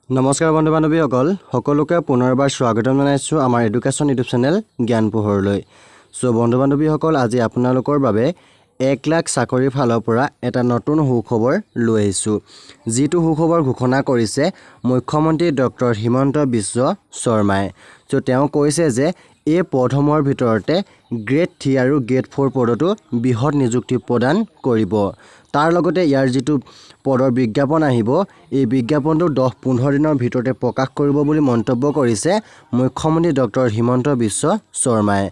নমস্কাৰ বন্ধু বান্ধৱীসকল, সকলোকে পুনৰবাৰ স্বাগতম জনাইছোঁ আমাৰ এডুকেশ্যন ইউটিউব চেনেল জ্ঞান পোহৰলৈ। চ' বন্ধু বান্ধৱীসকল, আজি আপোনালোকৰ বাবে 1 লাখ চাকৰিৰ ফালৰ পৰা এটা নতুন সুখবৰ লৈ আহিছোঁ, যিটো সুখবৰ ঘোষণা কৰিছে মুখ্যমন্ত্ৰী ডক্টৰ হিমন্ত বিশ্ব শৰ্মাই। চ' তেওঁ কৈছে যে এই পদসমূহৰ ভিতৰতে গ্ৰেড 3 আৰু গ্ৰেড 4 পদতো বৃহৎ নিযুক্তি প্ৰদান কৰিব। তাৰ লগতে ইয়াৰ যিটো পদৰ বিজ্ঞাপন আহিব, এই বিজ্ঞাপনটো 10-15 দিনৰ ভিতৰতে প্ৰকাশ কৰিব বুলি মন্তব্য কৰিছে মুখ্যমন্ত্ৰী ডক্টৰ হিমন্ত বিশ্ব শৰ্মাই।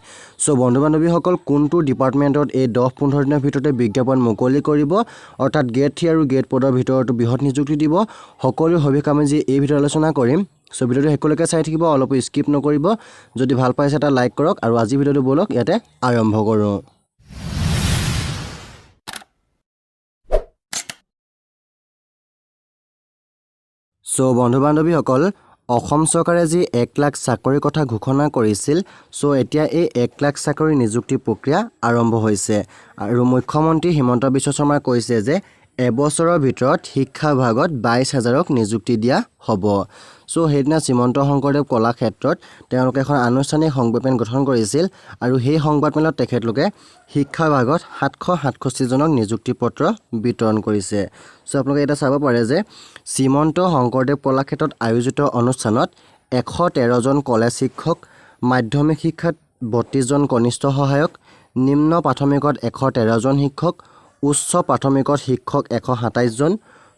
চ' বন্ধু বান্ধৱীসকল, কোনটো ডিপাৰ্টমেণ্টত এই 10-15 দিনৰ ভিতৰতে বিজ্ঞাপন মুকলি কৰিব, অৰ্থাৎ গ্ৰেড 3 আৰু গ্ৰেড পদৰ ভিতৰতো বৃহৎ নিযুক্তি দিব, সকলো সবিশেষ আমি যি এই ভিডিঅ'ত আলোচনা কৰিম। চ' ভিডিঅ'টো শেষলৈকে চাই থাকিব, অলপো স্কিপ নকৰিব। যদি ভাল পাইছে, এটা লাইক কৰক আৰু আজি ভিডিঅ'টো ব'লক ইয়াতে আৰম্ভ কৰোঁ। চ' বন্ধু বান্ধৱীসকল, অসম চৰকাৰে যি 1 লাখ চাকৰিৰ কথা ঘোষণা কৰিছিল, চ' এতিয়া এই 1 লাখ চাকৰিৰ নিযুক্তি প্ৰক্ৰিয়া আৰম্ভ হৈছে আৰু মুখ্যমন্ত্ৰী হিমন্ত বিশ্ব শৰ্মাই কৈছে যে এবছৰৰ ভিতৰত শিক্ষা বিভাগত 22 হাজাৰক নিযুক্তি দিয়া হ'ব। চ' সেইদিনা শ্ৰীমন্ত শংকৰদেৱ কলাক্ষেত্ৰত তেওঁলোকে এখন আনুষ্ঠানিক সংবাদমেল গঠন কৰিছিল আৰু সেই সংবাদমেলত তেখেতলোকে শিক্ষা বিভাগত 767জনক নিযুক্তি পত্ৰ বিতৰণ কৰিছে। চ' আপোনালোকে এতিয়া চাব পাৰে যে শ্ৰীমন্ত শংকৰদেৱ কলাক্ষেত্ৰত আয়োজিত অনুষ্ঠানত 113জন কলেজ শিক্ষক, মাধ্যমিক শিক্ষাত 32জন কনিষ্ঠ সহায়ক, নিম্ন প্ৰাথমিকত 113জন শিক্ষক, উচ্চ প্ৰাথমিকত শিক্ষক 127জন,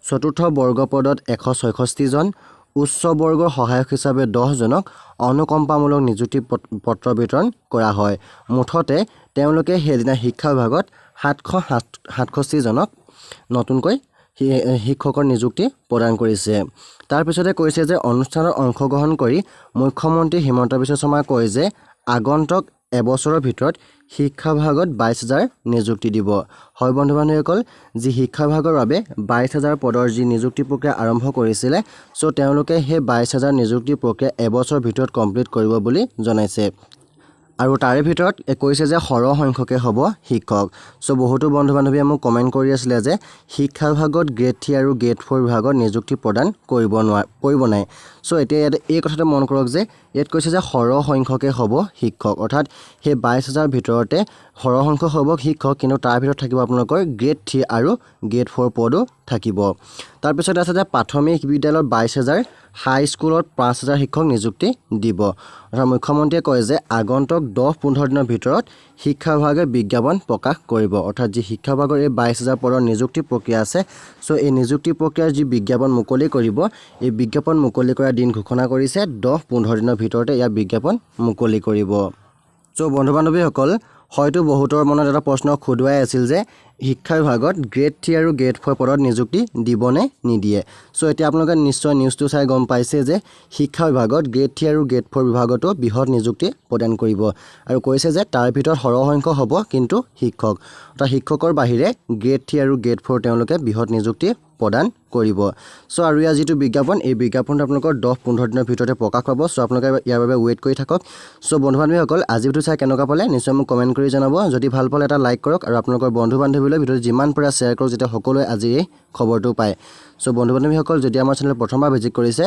চতুৰ্থ বৰ্গ পদত 166জন, উচ্চ বৰ্গৰ সহায়ক হিচাপে 10জনক অনুকম্পামূলক নিযুক্তি পত্ৰ বিতৰণ কৰা হয়। মুঠতে তেওঁলোকে সেইদিনা শিক্ষা বিভাগত 767জনক নতুনকৈ শিক্ষকৰ নিযুক্তি প্ৰদান কৰিছে। তাৰপিছতে কৈছে যে অনুষ্ঠানত অংশগ্ৰহণ কৰি মুখ্যমন্ত্ৰী হিমন্ত বিশ্ব শৰ্মাই কয় যে আগন্তুক এবছৰৰ ভিতৰত শিক্ষা বিভাগত 22 হাজাৰ নিযুক্তি দিব। হয় বন্ধু বান্ধৱীসকল, যি শিক্ষা বিভাগৰ বাবে 22 হাজাৰ পদৰ যি নিযুক্তি প্ৰক্ৰিয়া আৰম্ভ কৰিছিলে, চ' তেওঁলোকে সেই 22 হাজাৰ নিযুক্তি প্ৰক্ৰিয়া এবছৰৰ ভিতৰত কমপ্লিট কৰিব বুলি জনাইছে আৰু তাৰে ভিতৰত কৈছে যে সৰহ সংখ্যকে হ'ব শিক্ষক। চ' বহুতো বন্ধু বান্ধৱীয়ে মোক কমেণ্ট কৰি আছিলে যে শিক্ষা বিভাগত গ্ৰেড 3 আৰু গ্ৰেড 4 বিভাগত নিযুক্তি প্ৰদান কৰিব নোৱাৰ কৰিব নাই। চ' এতিয়া ইয়াতে এই কথাটো মন কৰক যে ইয়াত কৈছে যে সৰহ সংখ্যকে হ'ব শিক্ষক, অৰ্থাৎ সেই 22 হাজাৰ ভিতৰতে সৰহ সংখ্যক হ'ব শিক্ষক, কিন্তু তাৰ ভিতৰত থাকিব আপোনালোকৰ গ্ৰেড 3 আৰু গ্ৰেড 4 পদো থাকিব। তাৰপিছত আছে যে প্ৰাথমিক বিদ্যালয়ত 22 হাজাৰ, হাইস্কুলত 5 হাজাৰ শিক্ষক নিযুক্তি দিব। অৰ্থাৎ মুখ্যমন্ত্ৰীয়ে কয় যে আগন্তুক 10-15 দিনৰ ভিতৰত শিক্ষা বিভাগে বিজ্ঞাপন প্ৰকাশ কৰিব। অৰ্থাৎ যি শিক্ষা বিভাগৰ এই 22 হাজাৰ পদৰ নিযুক্তি প্ৰক্ৰিয়া আছে, চ' এই নিযুক্তি প্ৰক্ৰিয়াৰ যি বিজ্ঞাপন মুকলি কৰিব, এই বিজ্ঞাপন মুকলি কৰাৰ দিন ঘোষণা কৰিছে, 10-15 দিনৰ ভিতৰতে ইয়াৰ বিজ্ঞাপন মুকলি কৰিব। চ' বন্ধু বান্ধৱীসকল, হয়তো বহুতৰ মনত এটা প্ৰশ্ন খুদুৱাই আছিল যে শিক্ষা বিভাগত গ্ৰেড 3 আৰু গ্ৰেড 4 পদত নিযুক্তি দিবনে নিদিয়ে। চ' এতিয়া আপোনালোকে নিশ্চয় নিউজটো চাই গম পাইছে যে শিক্ষা বিভাগত গ্ৰেড 3 আৰু গ্ৰেড 4 বিভাগতো বৃহৎ নিযুক্তি প্ৰদান কৰিব আৰু কৈছে যে তাৰ ভিতৰত সৰহ সংখ্যক হ'ব কিন্তু শিক্ষক। অৰ্থাৎ শিক্ষকৰ বাহিৰে গ্ৰেড 3 আৰু গ্ৰেড 4 তেওঁলোকে বৃহৎ নিযুক্তি প্ৰদান কৰিব। চ' আৰু ইয়াৰ যিটো বিজ্ঞাপন, এই বিজ্ঞাপনটো আপোনালোকৰ 10-15 দিনৰ ভিতৰতে প্ৰকাশ পাব। চ' আপোনালোকে ইয়াৰ বাবে ৱেইট কৰি থাকক। চ' বন্ধু বান্ধৱীসকল, আজি ভিডিঅ' চাই কেনেকুৱা পালে, নিশ্চয় মোক কমেণ্ট কৰি জনাব। যদি ভাল পালে, এটা লাইক কৰক আৰু আপোনালোকৰ বন্ধু বান্ধৱীলৈ ভিডিঅ'টো যিমান পাৰে শ্বেয়াৰ কৰক, যাতে সকলোৱে আজি এই খবৰটো পায়। চ' বন্ধু বান্ধৱীসকল, যদি আমাৰ চেনেল প্ৰথমবাৰ ভিজিট কৰিছে,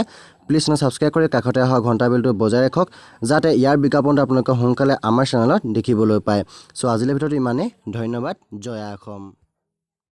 প্লিজ চেনেল ছাবস্ক্ৰাইব কৰি কাষতে অহা ঘণ্টা বেলটো বজাই ৰাখক, যাতে ইয়াৰ বিজ্ঞাপনটো আপোনালোকে সোনকালে আমাৰ চেনেলত দেখিবলৈ পায়। চ' আজিলৈ ভিডিঅ'টো ইমানেই। ধন্যবাদ। জয় অসম।